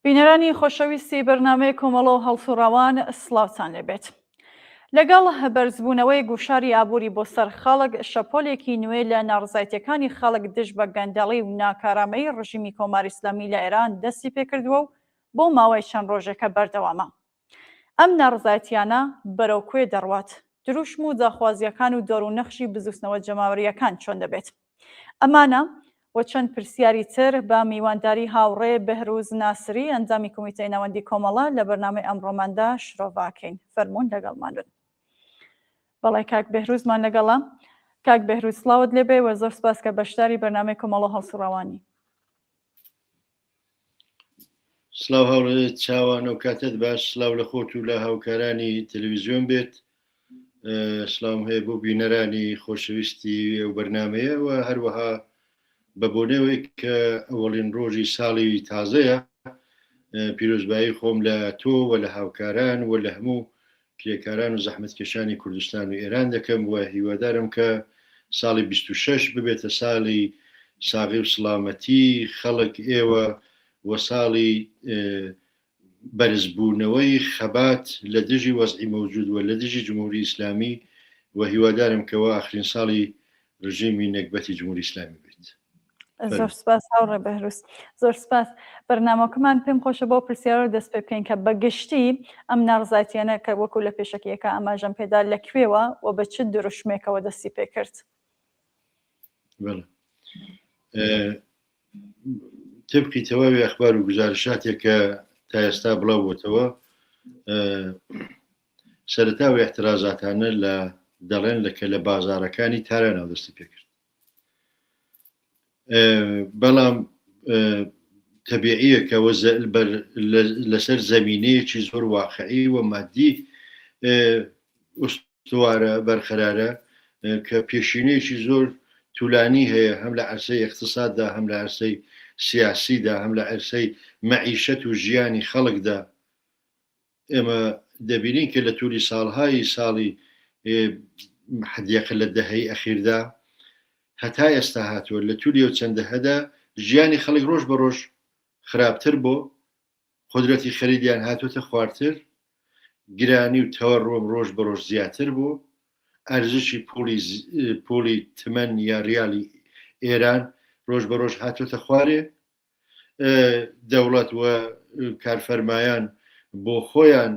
بینەرانی خۆشەویستی بەرنامەی کۆمەڵە و هەڵسوڕاوان سڵاوتان لێبێت. لەگەڵ بەرزبوونەوەی گوشاری ئابووری بۆ سەر خەڵک، شەپۆلێکی نوێ لە ناڕزایتیەکانی خەڵک دژ بە گەندەڵی و ناکارامەیی ڕژیمی کۆماری ئیسلامی لە ئێران دەستی پێکردووە و بۆ ماوەی چەند ڕۆژێکە بەردەوامە. ئەم ناڕزایەتیانە بەرەو کوێ دەڕوات؟ دروشم و داخوازییەکان و دەور و نەخشی بزووتنەوە جەماوەرییەکان چۆن دەبێت؟ ئەمانە و چەند پرسیاری تر بە میوانداری هاوڕێ بەهروز ناسری ئەندامی کۆمیتەی ناوەندی کۆمەڵە لە بەرنامەی ئەمڕۆماندا شرۆڤاکەین. فەرموون لەگەڵمان بن. بەڵێ کاک بێهروزمان لەگەڵە. کاک بێهروز سڵاوت لێبێ و زۆر سپاس کە بەشداری بەرنامەی کۆمەڵە هەڵسوڕاوانی. سلاو هاوڕێ چاوان و کاتت باش سلاو لە خۆت و لە هاوکارانی تەلەویزیۆن بێت سلاوم هەیە بۆ بینەرانی خۆشەویستی ئەو بەرنمەیە و هەروەها بە بۆنەوەی کە ئەوەڵین ڕۆژی ساڵی تازەیە پیرۆزبایی خۆم لە تۆ و لە هاوکاران و لە هەموو کرێکاران و زەحمەتکێشانی کوردستان و ئێران دەکەم و هیوادارم کە ساڵی 26 ببێتە ساڵی ساغی و سڵامەتی خەڵک ئێوە و ساڵی بەرزبوونەوەی خەبات لە دژی وەزعی مەوجود و لە دژی جمهوری ئیسلامی و هیوادارم کە وا ئاخرین ساڵی رژیمی نەگبەتی جمهوری ئیسلامی بێت. زۆر سپاس هاوڕێ بەهروز زۆر سپاس بەرنامەکەمان پێم خۆشە بۆ پرسیارەوە دەست پێ بکەین کە بە گشتی ئەم ناڕزایەتیانە کە وەکو لە پێشەکیەکە ئاماژەم پێدا لە کوێوە و بە چ دروشمێکەوە دەستی پێ کرد؟ بەڵێ تبقی تەواوی ئەخبار و گزارشاتێک کە تا ئێستا بڵاو بۆتەوە سەرەتا و احترازاتانە لە دەڵێن لە کە لە بازارەکانی تارانەوە دەستی پێکرد بەڵام تەبیعیە کە لەسەر زەمینەیەکی زۆر واقعی و مادی ئوستوارە بەرقەرارە کە پێشینەیەکی زۆر تولانی هەیە هەم لە عەرسەی ئیقتساددا هەم لە عەرسەی سیاسیدا هەم لە عەرسەی مەعیشەت و ژیانی خەڵکدا ئێمە دەبینین کە لە تولی ساڵهای ساڵی حدیقە لە دەهەی ئەخیردا هەتا ئێستا هاتووە لە تولی و چەند دەهەدا ژیانی خەڵک ڕۆژ بە ڕۆژ خراپتر بۆ قودرەتی خەریدیان هاتۆتە خوارتر، گرانی و تەوەڕۆم ڕۆژ بە ڕۆژ زیاتر بوو، ئەرزشی پوڵی پوڵی تمەن یا ریالی ئێران ڕۆژ بە ڕۆژ هاتۆتە خوارێ، دەوڵەت و کارفەرمایان بۆ خۆیان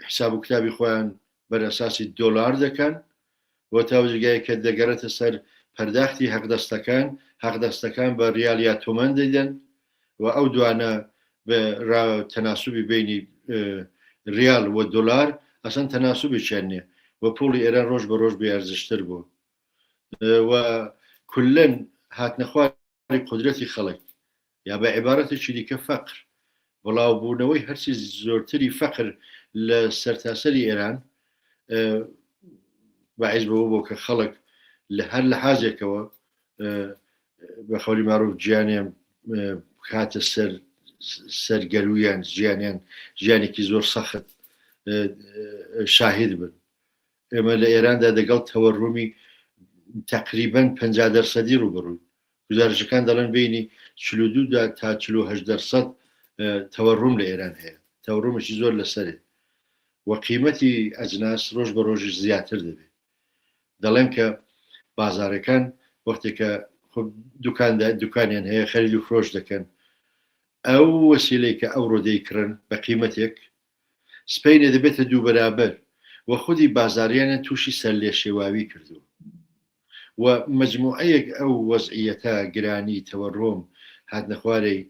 حساب و کتابی خۆیان بەرئەساسی دۆلار دەکەن و تا جێگایەک کە دەگەڕێتە سەر پەرداختی حەقدەستەکان، حەقدەستەکان بە ریال یا تۆمەن دەیدەن و ئەو دوانە بە را تەناسوبی بینی ریال و دۆلار ئەسەن تەناسوبێکیان نییە و پوڵی ئێران ڕۆژ بە ڕۆژ بێ ئەرزشتر بوو و کولەن هاتنەخواری قودرەتی خەڵک یا بە عیبارەتێکی دیکە فەقر، بڵاوبوونەوەی هەرچی زۆرتری فەقر لە سەرتاسەری ئێران باعیس بەوە بۆ کە خەڵک لە هەر لەحازێکەوە بە قەولی مەعروف گیانیان بکاتە سەر سەرگەرویان ژیانیان ژیانێکی زۆر سەخت شاهید بن ئێمە لە ئێراندا دەگەڵ تەوەڕومی تقریبا 50 دەرسەدی ڕوبەڕووین گوزارشەکان دەڵێن بینی 42 تا 48 دەرسەد تەوەڕوم لە ئێران هەیە تەوەڕومێکی زۆر لەسەرێ و قیمەتی ئەجناس ڕۆژ بە ڕۆژیش زیاتر دەبێت دەڵێن کە بازارەکان وەختێکە دوکاندا دوکانیان هەیە خەرید و فرۆش دەکەن ئەو وەسیلەی کە ئەوڕۆ دەیکڕن بە قیمەتێک سپەینێ دەبێتە دووبەرابەر و خودی بازاریانیان تووشی سەرلێشێواوی کردووە و مەجموعەیەک ئەو وەزعیەتە، گرانی، تەوەڕۆم، هاتنەخوارەی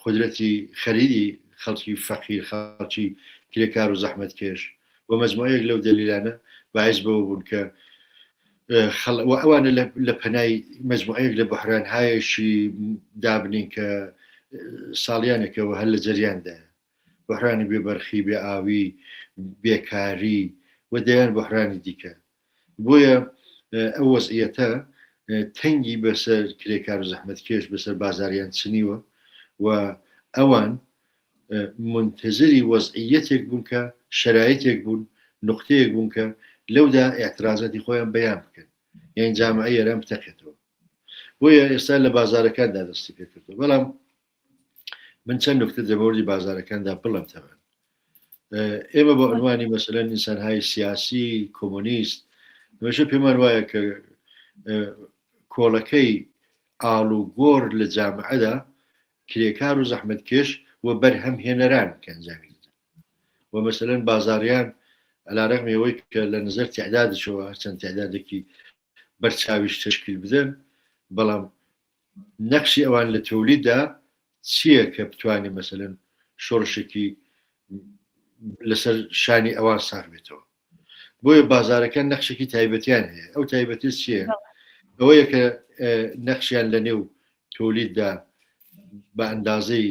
قودرەتی خەریدی خەڵکی فەقیر، خەڵکی کرێکار و زەحمەتکێش و مەجموعەیەک لەو دەلیلانە باعیس بەوە بوون کە و ئەوانە لە پەنای مەجموعەیەک لە بحرانهایەکی دابنین کە ساڵیانێکەوە هەر لە جەریاندایە. بحرانی بێ بەرخی، بێ ئاوی، بێکاری و دەیان بحرانی دیکە. بۆیە ئەو وەزعیەتە تەنگی بەسەر کرێکار و زەحمەتکێش بەسەر بازاریان چنیوە و ئەوان مونتەزری وەزعیەتێک بوون کە شەرایتێک بوون نقطەیەک بوون کە لەودا ئیعترازاتی خۆیان بەیان بکەن یان جامعەی ئێران بتەقێتەوە بۆیە ئێستا لە بازارەکاندا دەستی پێکردو بەڵام. من چەند نکتە دەمەوردی بازارەکاندا بڵێم تەبەن ئێمە بە عنوانی مەسەلەن ئینسانهای سیاسی کۆمۆنیست هەمیشە پێمان وایە کە کۆڵەکەی ئاڵوگۆڕ لە جامعەدا کرێکار و زەحمەتکێش و بەرهەمهێنەران کە ئەنجامی دەدەن و مەسەلەن بازاڕیان علی رغم ئەوەی کە لە نظر تعدادشەوە هەرچەند تعدادێکی بەرچاویش تشکیل بدەن بەڵام نەقشی ئەوان لە تەولیددا چییە کە بتوانێت مەسەلەن شۆڕشێکی لەسەر شانی ئەوان ساغ بێتەوە بۆیە بازارەکان نەخشێکی تایبەتیان هەیە ئەو تایبەتی چییە ئەوەیە کە نەخشیان لە نێو تۆلیددا بە ئەندازەی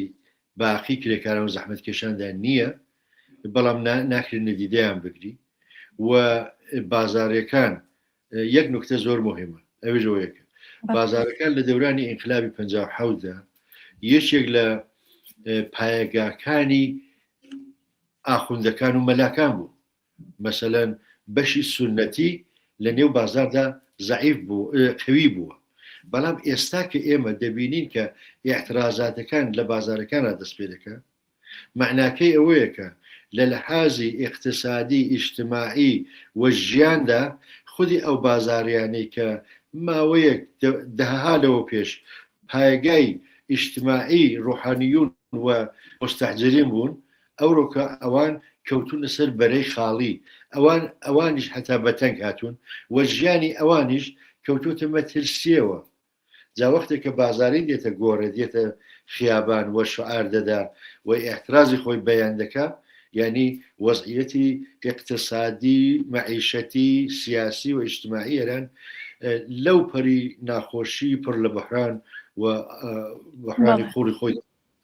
باقی کرێکاران و زەحمەتکێشاندا نییە بەڵام ناکرێت نەدیدەیان بگری و بازارەکان یەک نکتە زۆر مهمە ئەویش ئەوەیە کە بازارەکان لە دەورانی ئینقلابی 57 دا یەکێک لە پایەگاکانی ئاخوندەکان و مەلاکان بوو مەسەلەن بەشی سونەتی لە نێو بازاردا زەعیف بوو قەوی بووە بەڵام ئێستا کە ئێمە دەبینین کە ئیعترازاتەکان لە بازارەکاندا دەست پێ دەکە مەعناکەی ئەوەیە کە لە لەحازی ئیقتسادی، ئیجتماعی و ژیاندا خودی ئەو بازاریانەی کە ماوەیەک دەهەها لەوە پێش پایەگای ئیجتماعی ڕوحانیون و موستەحجرین بوون ئەوڕۆکە ئەوان کەوتوونە سەر بەرەی خاڵی ئەوان ئەوانیش هەتا بەتەنگ هاتوون و ژیانی ئەوانیش کەوتووتە مەترسیەوە جا وەختێک کە بازاری دێتە گۆڕێ دێتە خیابان و شعار دەدا و ئیعترازی خۆی بەیان دەکا یانی وەزعیەتی ئیقتسادی مەعیشەتی سیاسی و ئیجتماعی ئێران لەو پەری ناخۆشی پڕ لە بحران و بحرانی قوڵی خۆی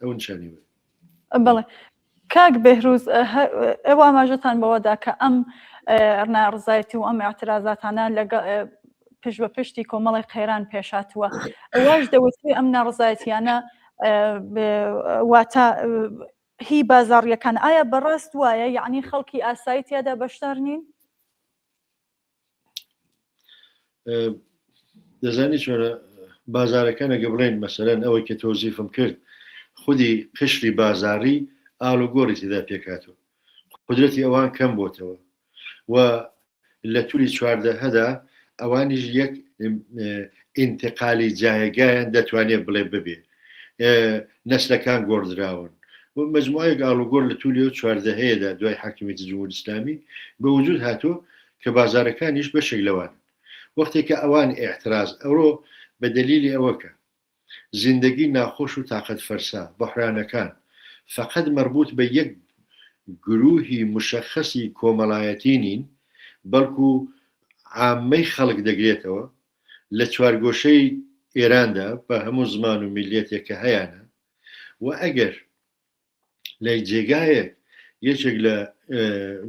ئەو نیشانی بێت. بەڵێ کاک بێهروز ئێوە ئاماژەتان بەوەدا کە ئەم ناڕزایەتی و ئەم اعترازاتانە لەگە پشت بە پشتی کۆمەڵی قەیران پێشاتووە واش دەوترێ ئەم ناڕزایەتیانە واتە هی بازاڕیەکان ئایا بەڕاست وایە یعنی خەڵکی ئاسایی تیادا بەشدار نین؟ دەزانی چۆنە بازارەکان ئەگە بڵێن مەسەرەن ئەوەی کە تۆزیفم کرد خودی قشری بازاری ئالوگۆڕی تێدا پێکاتوە قدرەتی ئەوان کەم بۆتەوە و لە تولی چواردەهەدا ئەوانیش یەک ئینتقالی جایگایان دەتوانێت بڵێ ببێ نەسلەکان گۆڕدراون و مەجموعەیەک ئاڵوگۆڕ لە تولی ئەو چواردەهەیەدا دوای حاکمیەتی جمهوری ئیسلامی بە وجود هاتووە کە بازارەکانیش بەشێک لەوانن. وەختێک کە ئەوان ئیعتراز ئەوڕۆ بە دەلیلی ئەوە کە زیندەگی ناخۆش و تاقەت فەرسا، بحرانەکان، فەقەت مەربوت بە یەک گروهی مشەخەسی کۆمەڵایەتی نین بەڵکو عامەی خەڵک دەگرێتەوە لە چوارگۆشەی ئێراندا بە هەموو زمان و میللەتێک کە هەیانە و ئەگەر لە جێگایەک یەکێک لە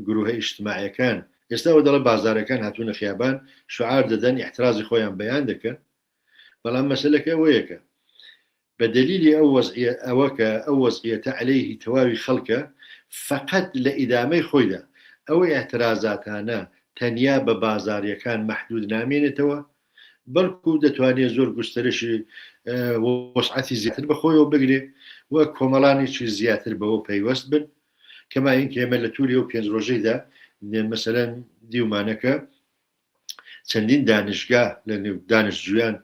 گروهە ئیجتماعیەکان ئێستا ئەوە دەڵێ بازارەکان هاتوونە خیابان شعار دەدەن احترازی خۆیان بەیان دەکەن بەڵام مەسلەکە ئەوەیەکە بە دەلیلی ئەو وەزعیە ئەوە کە ئەو وەزعیەتە عەلەیهی تەواوی خەڵکە فەقەت لە ئیدامەی خۆیدا ئەو ئیعترازاتانە تەنیا بە بازاریەکان مەحدود نامێنێتەوە بەڵکو دەتوانێت زۆر گوستەرشی وەسعەتی زیاتر بە خۆیەوە بگرێ و کۆمەڵانێکی زیاتر بەوە پەیوەست بن کەما این کە ئێمە لە توری ئەو پێنج ڕۆژەیدا مەسەلەن دیومانەکە چەندین دانشگا لە نێو دانشجویان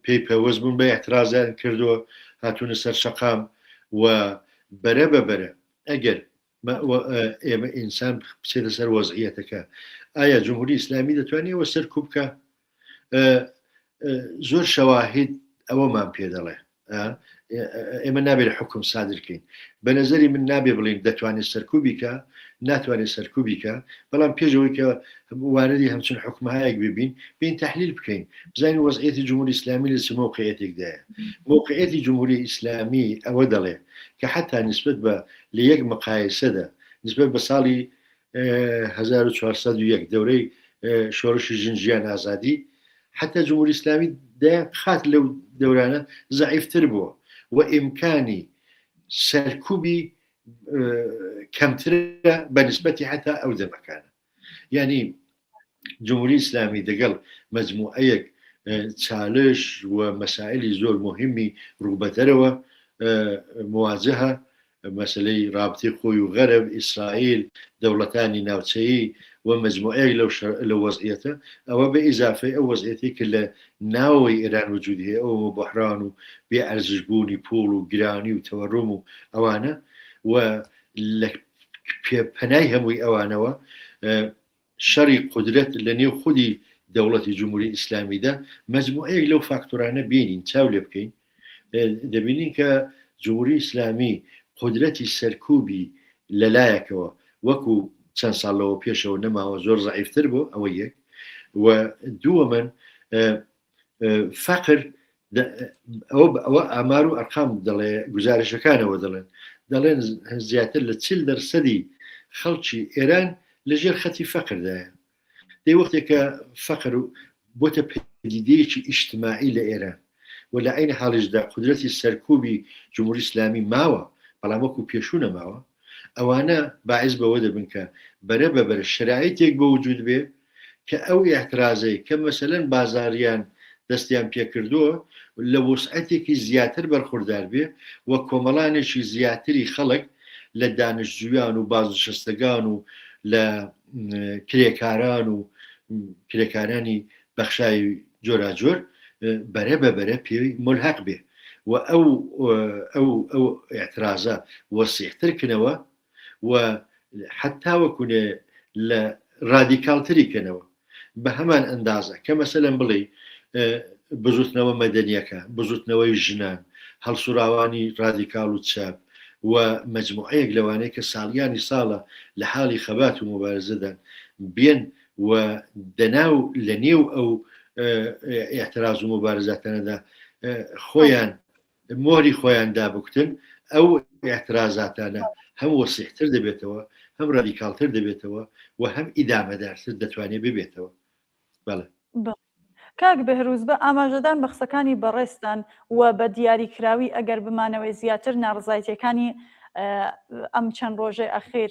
پێی پەیوەست بوون بە اعترازیان کردووە هاتوونە سەر شەقام و بەرە بە بەرە ئەگەر ئێمە ئینسان بچێتە سەر وەزعیەتەکە ئایا جمهوری ئیسلامی دەتوانێت ئەوە سەرکوب بکە زۆر شەواهید ئەوەمان پێ دەڵێ ئێمە نابێت حکم سادرکەین بە نظری من نابێ بڵین دەتوانێت سەرکوبی کە ناتوانێت سەرکوبی کە بەڵام پێشەوەی کە واردی هەمچون حکومهایەک ببین بین تحلیل بکەین بزانین وەزعیەتی جمهوری ئیسلامی لە چ مەوقعیەتێکدایە مەوقعیەتی جمهوری ئیسلامی ئەوە دەڵێ کە حتا نسبت بە لە یەک مقایسەدا نسبت بە ساڵی 1401 دەورەی شۆڕشی ژن ژیان ئازادی حتا جمهوری ئیسلامی دەیان قات لەو دەورانە زەعیفتر بووە و ئیمکانی سەرکوبی کەمترە بە نسبەتی حتا ئەو دەمەکانە یعنی جمهوری ئیسلامی دەگەڵ مەجموعەیەک چالش و مەسائلی زۆر مهمی ڕووبەدەرەوە. مواجهە، مەسەلەی ڕابتەی خۆی و غەرب، ئیسرائیل، دەوڵەتانی ناوچەیی و مەجموعەیەک لەو لەو وەزعیەتە، ئەوە بە ئیزافەی ئەو وەزعیەتەی کە لە ناوەوەی ئێران وجودی هەیە، ئەوە بوحران و بێ ئەرزش بوونی پووڵ و گرانی و تەوەروم و ئەوانە و لە پەنای هەمووی ئەوانەوە شەڕی قودرەت لە نێو خودی دەوڵەتی جمهوری ئیسلامیدا، مەجموعەیەک لەو فاکتۆرانە بێنین چاو لێ بکەین، دەبینین کە جمهوری ئیسلامی قودرەتی سەرکوبی لە لایەکەوە وەکو چەند ساڵ لەوە پێشەوە نەماوە، زۆر زەعیفتر بوو، ئەوە یەک، و دووەمەن فەقر ئەوە ئامار و ئەرقام دەڵێ گزارشەکانەوە دەڵێن دەڵێن زیاتر لە چل دەرسەدی خەڵکی ئێران لەژێر خەتی فەقردایە دەی وەختێک کە فەقر بۆتە پەدیدەیەکی ئیجتماعی لە ئێران و لە عەین حاڵیشدا قودرەتی سەرکوبی جمهوری ئیسلامی ماوە بەڵام وەکو پێشوو نەماوە ئەوانە باعیس بەوە دەبن کە بەرە بە بەرە شەرایتێک بە وجود بێ کە ئەو ئیعترازەی کە مەسەلەن بازاریان دەستیان پێکردووە لە وسعەتێکی زیاتر بەرخوردار بێ و کۆمەڵانێکی زیاتری خەڵک لە دانشجویان و بازنشستگان و لە کرێکاران و کرێکارانی بەخشای جۆراجۆر بەرە بە بەرە پێی ملحق بێ و ئەو ئەو ئەو ئیعترازە وەسیحتر کنەوە و حەتا وەکونێ لە رادیکاڵتری کەنەوە بە هەمان ئەندازە کە مەسەلەن بڵێی بزوتنەوە مەدەنیەکە، بزوتنەوەی ژنان، هەڵسوراوانی رادیکاڵ و چەپ و مەجموعەیەک لەوانەی کە ساڵیانی ساڵە لە حاڵی خەبات و موبارزەدان بێن و دەناو لە نێو ئەو ئیعتراز و موبارزاتانەدا خۆیان مۆری خۆیان دابکوتن، ئەو ئیعترازاتانە هەم وەسیحتر دەبێتەوە، هەم رادیکاڵتر دەبێتەوە و هەم ئیدامەدارتر دەتوانێت ببێتەوە. بەڵێ. کاک بێهروز بە ئاماژەدان بە قسەکانی بەڕێزتان و بە دیاریکراوی ئەگەر بمانەوێ زیاتر ناڕزایتیەکانی ئەم چەند ڕۆژەی ئەخیر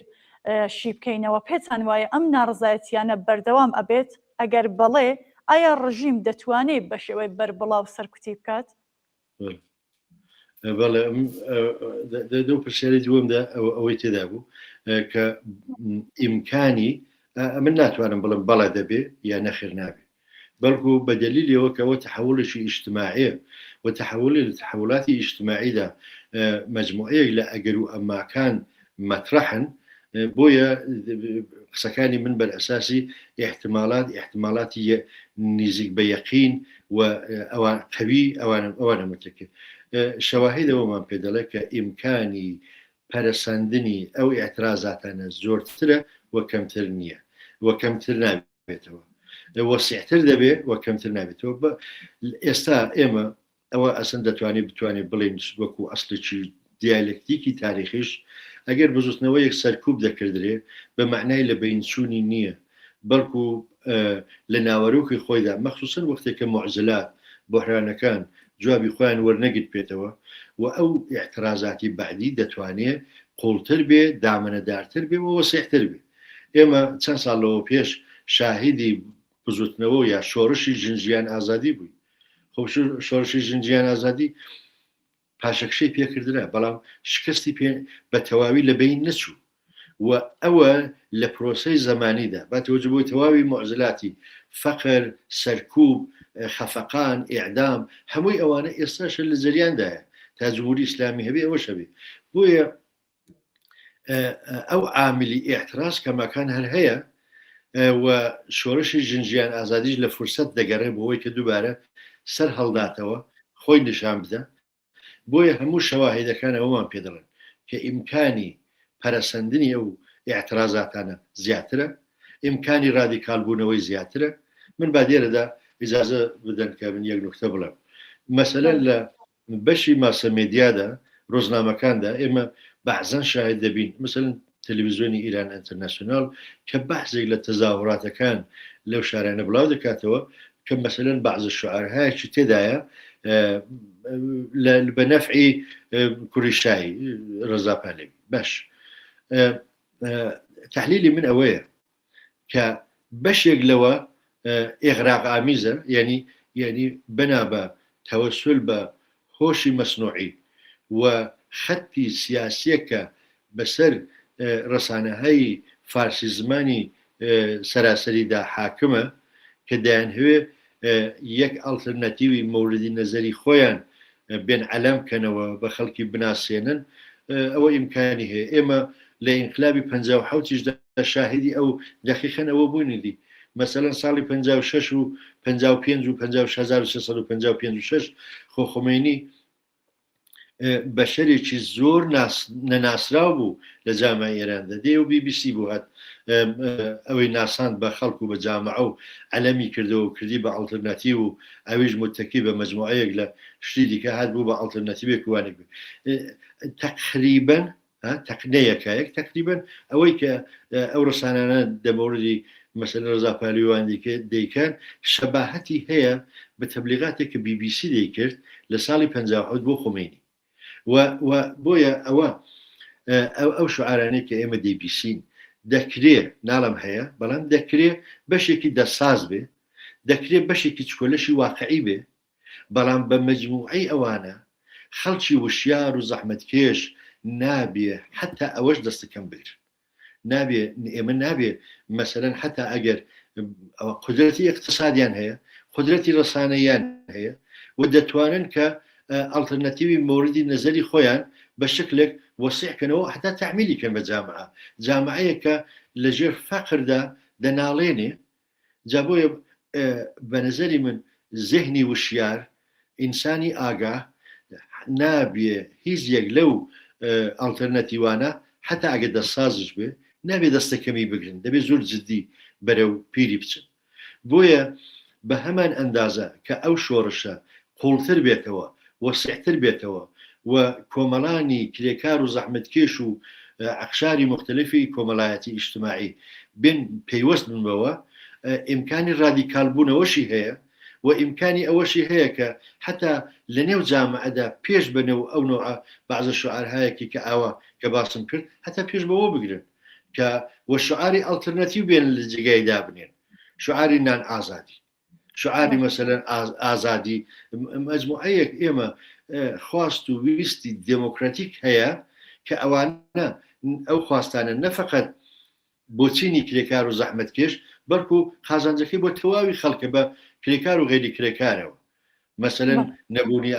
شی بکەینەوە پێتان وایە ئەم ناڕزایەتیانە بەردەوام ئەبێت؟ ئەگەر بەڵێ ئایا ڕژیم دەتوانێ بە شێوەی بەربڵاو سەرکوتی بکات؟ بەڵێ دەو پرسیاری دووەمدا ئەوەی تێدا بوو کە ئیمکانی من ناتوانم بڵم بەڵێ دەبێ یا نەخێر نابێ بەڵکو بە دەلیلەوە کەەوە تحولێکی ئیجتماعیە و تحولی لە تحولاتی ئیجتماعیدا مجموعەیەک لە ئەگەر و ئەماکان مەترەحن، بۆیە قسەکانی من بەر ئەساسی ئیحتمالات، ئیحتمالاتی نیزیک بە یەقین و ئەوان قەوی ئەوانم ئەوانە متەکرد. شەواهید ئەوەمان پێ دەڵێ کە ئیمکانی پەرەسەندنی ئەو ئیعترازاتانە زۆرترە و کەمتر نییە و کەمتر نابێتەوە. وەسیعتر دەبێ و کەمتر نابێتەوە. ئێستا ئێمە ئەوە ئەسن دەتوانێت بتوانێت بڵێین وەکو ئەسڵێکی دیالەکتیکی تاریخیش ئەگەر بزوتنەوەیەک سەرکوب دەکردرێ بە مەعنای لە بەینچوونی نییە بەڵکو لە ناوەرۆکی خۆیدا مەخسوسەن وەختێک کە موعزلات بۆحرانەکان جوابی خۆیان وەرنەگرت پێتەوە و ئەو ئیعترازاتی بەعدی دەتوانێ قوڵتر بێ دامەنەدارتر بێ و وەسیعتر بێ ئێمە چەند ساڵ لەوە پێش شاهیدی بزوتنەوە یا شۆڕشی ژن ژیان ئازادی بووین خۆ شۆڕشی ژن ژیان ئازادی پاشەکشەی پێکردرا بەڵام شکستی پێ بە تەواوی لە بین نەچوو و ئەوە لە پرۆسەی زەمانیدا بە تەوەجە بۆی تەواوی معزلاتی فەقر سەرکوب خەفەقان ئیعدام هەمووی ئەوانە ئێستاش لە جەریاندایە تا جمهوری ئیسلامی هەبێ ئەوەش هەبێ بۆیە ئەو عاملی ئیعتراز کەماکان هەر هەیە و شۆرشی ژن ژیان ئازادیش لە فرسەت دەگەڕێ بۆ ئەوەی کە دووبارە سەر هەڵداتەوە خۆی نیشان بدە بۆیە هەموو شەواهیدەکان ئەوەمان پێ دەڵێن کە ئیمکانی پەرەسەندنی ئەو ئیعترازاتانە زیاترە ئیمکانی رادیکال بوونەوەی زیاترە من با لێرەدا ئیجازە بدەن کە من یەک نوکتە بڵێم مەسەلەن لە بەشی ماسەمێدیادا، ڕۆژنامەکاندا، ئێمە بەعزەن شاهد دەبین، مەسەلەن تەلەڤیزیۆنی ئیران ئەنتەرناسیۆناڵ کە بەعزێک لە تەزاهوراتەکان لەو شارانە بڵاو دەکاتەوە کە مەسەلەن بەعزە شعارهایەکی تێدایە بە نەفعی کوڕی شای ڕەزا پەهلەوی باش تحلیلی من ئەوەیە کە بەشێک لەوە ئیغراق ئامیزە یعنی یعنی بەنا بە تەوەسول بە هۆشی مەسنوعی. و خەتی سیاسیەکە بەسەر ڕەسانەهای فارسی زمانی سەراسەریدا حاکمە کە دەیانهەوێ یەک ئەڵترناتیوی مەوردی نەزەری خۆیان بێن عەلەم کەنەوە بە خەڵکی بناسێنن ئەوە ئیمکانی هەیە ئێمە لە ئینقلابی 57 یشدا شاهیدی ئەو دەقیقەن ئەوە بووینی دی مەسەلەن ساڵی 56 و 55 و 1355 و 6 خۆ خومەینی بەشەرێکی زۆر نەناسراو بوو لە جامعەی ئێراندا دێ و بی بی سی بوو هات ئەوەی ناساند بە خەڵک و بە جامعە و عەلەمی کردەوە و کردی بە ئەڵترناتیو و ئەویش متەکی بە مەجموعەیەک لە شتی دیکە هات بوو بە ئەڵترناتیوێک وانێک تەقریبەن تەقنەیەکایەک تەقریبەن ئەوەی کە ئەو ڕسانانە دەمەوردی مەسەلەن ڕەزا پەهلەوی دیکە دەیکەن شەباهەتی هەیە بە تەبلیغاتێک کە بی بی سی دەیکرد لە ساڵی 57 بۆ خومەینی و و بۆیە ئەوە ئەو شعارانەی کە ئێمە دەیبیسین دەکرێ ناڵم هەیە بەڵام دەکرێ بەشێکی دەساز بێ دەکرێ بەشێکی چکۆلەشی واقعی بێ بەڵام بە مەجموعەی ئەوانە خەڵکی وشیار و زەحمەتکێش نابێ حەتا ئەوەش دەستەکەم بگرن. نابێ ئێمە نابێ مەسەلەن حەتا ئەگەر ئەوە قودرەتی ئیقتسادیان هەیە، قودرەتی ڕەسانەییان هەیە و دەتوانن کە ئەڵترناتیوی مەوردی نەزەری خۆیان بە شکلێک وەسیع کەنەوە حەتا تەعمیلی کەن بە جامعە، جامعەیەک کە لەژێر فەقردا دەناڵێنێ جا بۆیە بە نەزەری من زێهنی وشیار، ئینسانی ئاگا نابێ هیچ یەک لەو ئەڵتەرناتیوانە حەتا ئەگەر دەستسازیش بێ نابێ دەستە کەمی بگرن دەبێ زۆر جدی بەرەو پیری بچن. بۆیە بە هەمان ئەندازە کە ئەو شۆڕشە قووڵتر بێتەوە، وەسیعتر بێتەوە و کۆمەڵانی کرێکار و زەحمەتکێش و ئەقشاری موختەلفی کۆمەڵایەتی ئیجتماعی بێن پەیوەست بن بەوە، ئیمکانی ڕادیکال بوونەوەشی هەیە و ئیمکانی ئەوەشی هەیە کە حەتا لە نێو جامعەدا پێش بە نێو ئەو نەوعە بەعزە شوعارهایەکی کە ئاوا کە باسم کرد حەتا پێش بەوە بگرن کە و شوعاری ئەڵترناتیو بێن لە جێگای دابنێن شوعاری نان ئازادی. شعاری مەسەلەن ئازادی مەجموعەیەک ئێمە خواست و ویستی دێمۆکراتیک هەیە کە ئەوانە ئەو خواستانە نەفقط بۆ چینی کرێکار و زەحمەتکێش بەڵکو قازانجەکەی بۆ تەواوی خەڵکە بە کرێکار و غەیری کرێکارەوە مەسەلەن نەبوونی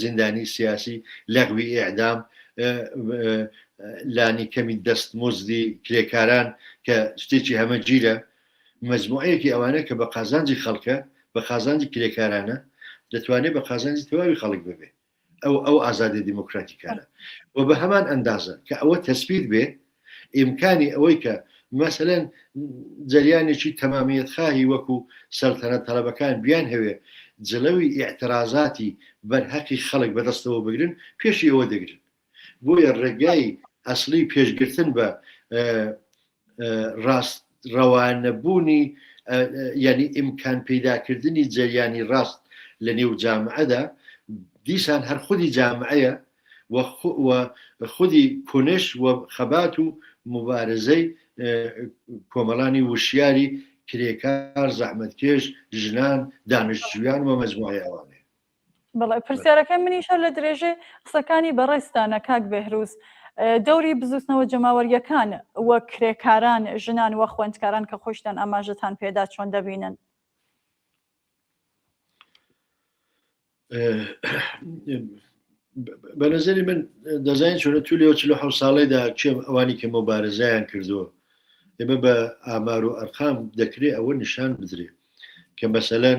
زیندانی سیاسی، لەغوی ئیعدام، لانی کەمی دەستمزدی کرێکاران کە شتێکی هەمەگیرە، مەجموعەیەکی ئەوانە کە بە قازانجی خەڵکە، بە قازانجی کرێکارانە، دەتوانێت بە قازانجی تەواوی خەڵک ببێ. ئەو ئەو ئازادیە دیموکراتیکانە و بە هەمان ئەندازە کە ئەوە تەسبیت بێ ئیمکانی ئەوەی کە مەسەلەن جەریانێکی تەمامیەت خاهی وەکو سەلتەنەت تەڵەبەکان بیان هەوێ جڵەوی ئیعترازاتی بەرهەقی خەڵک بەدەستەوە بگرن پێشی ئەوە دەگرن بۆیە ڕێگای ئەسڵی پێشگرتن بە ڕاست ڕەوانەبوونی یعنی ئیمکان پەیداکردنی جەریانی ڕاست لە نێو جامعەدا دیسان هەر خودی جامعەیە و خودی کونش و خەبات و موبارزەی کۆمەڵانی وشیاری کرێکار، زەحمەتکێش، ژنان، دانشجویان و مەجموعەی ئەوانەیە. بەڵێ پرسیارەکەی منیش هەر لە درێژەی قسەکانی بەڕێزتانە کاک بێهروز دەوری بزوتنەوە جەماوەرییەکان وەک کرێکاران، ژنان و خوێندکاران کە خۆشتان ئاماژەتان پێدا چۆن دەبینن؟ بە نظری من دەزانین چۆنە تو لێ 47 ساڵیدا کێم ئەوانی کە مۆبارزایان کردووە ئێمە بە ئامار و ئەرقام دەکرێت ئەوە نیشان بدرێ کە مەسەلەن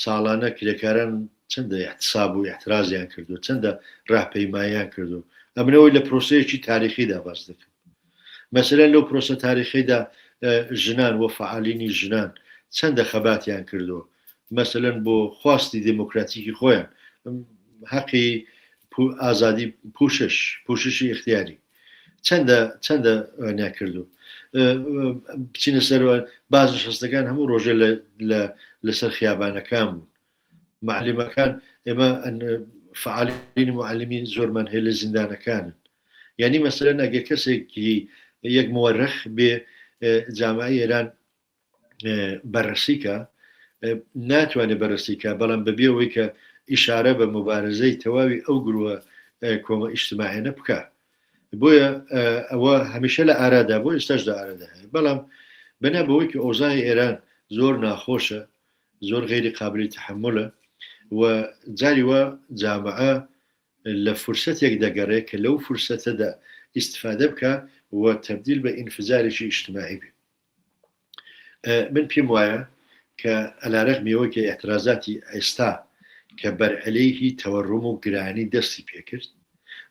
ساڵانە کرێکاران چەندە احتساب و احترازیان کردو چەندە ڕاپەیمایان کردو ئەمنەوەی لە پرۆسەیەکی تاریخیدا باس دەکەم مەسەلەن لەو پرۆسە تاریخیدا ژنان و فعالینی ژنان چەندە خەباتیان کردو مەسەلەن بۆ خواستی دێمۆکراتیکی خۆیان هەقی ئازادی پوشش پوششی ئیختیاری چەندە چەندە وانیان کردو بچینە سەرەوە بازنشەستەکان هەموو ڕۆژێ لە لەسەر خیابانەکان بوون معلمەکان ئێمە فعالین معلمین زۆرمان هەیە لە زیندانەکانن یعنی مەسەلەن ئەگەر کەسێکی یەک مۆرخ بێ جامعی ئێران بەررەسی کە ناتوانێت بەررەسی کە بەڵام بەبێ ئەوەی کە ئیشارە بە موبارزەی تەواوی ئەو گروە کۆمە ئیجتماعیانە بکا. بۆیە ئەوە هەمیشە لە ئارادا بۆ ئێستاش لە ئارادا هەیە. بەڵام بەنا بەوەی کە ئۆزای ئێران زۆر ناخۆشە، زۆر غەیری قابلی تەحەمولە و جاری وا جامعە لە فرسەتێک دەگەڕێ کە لەو فرسەتەدا ئیستفادە بکا و تەبدیل بە ئینفجارێکی ئیجتماعی بێ. من پێم وایە کە عەلارەغمی ئەوەی کە ئیعترازاتی ئێستا کە بەرعەلەیهی تەوەڕوم و گرانی دەستی پێکرد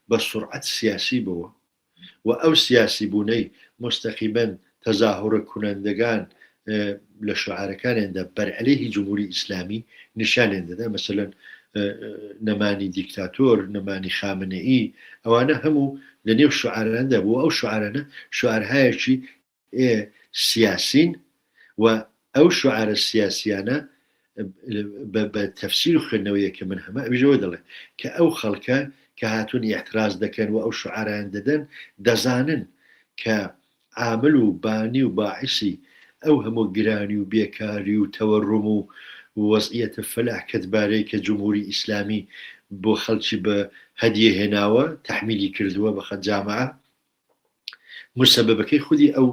بە سوڕعەت سیاسی بۆوە و ئەو سیاسی بوونەی موستەقیمەن تەزاهورە کونەندەگان لە شوعارەکانیاندا بەرعەلەیهی جمهوری ئیسلامی نیشانیان دەدا مەسەلەن نەمانی دیکتاتۆر نەمانی خامنەئی ئەوانە هەموو لە نێو شوعاراندا بوو ئەو شوعارانە شوعارهایەکی سیاسین و ئەو شوعارە سیاسیانە بە تەفسیر و خوێندنەوەیەک کە من هەمە ئەویش ئەوە دەڵێ کە ئەو خەڵکە کە هاتوون ئیعتراز دەکەن و ئەو شوعاران دەدەن دەزانن کە عامل و بانی و باعیسی ئەو هەموو گرانی و بێکاری و تەوەڕوم و وەزعیەتە فەلاکەتبارەی کە جمهوری ئیسلامی بۆ خەڵکی بە هەدیە هێناوە تەحمیلی کردووە بە جامعە موسەبەبەکەی خودی ئەو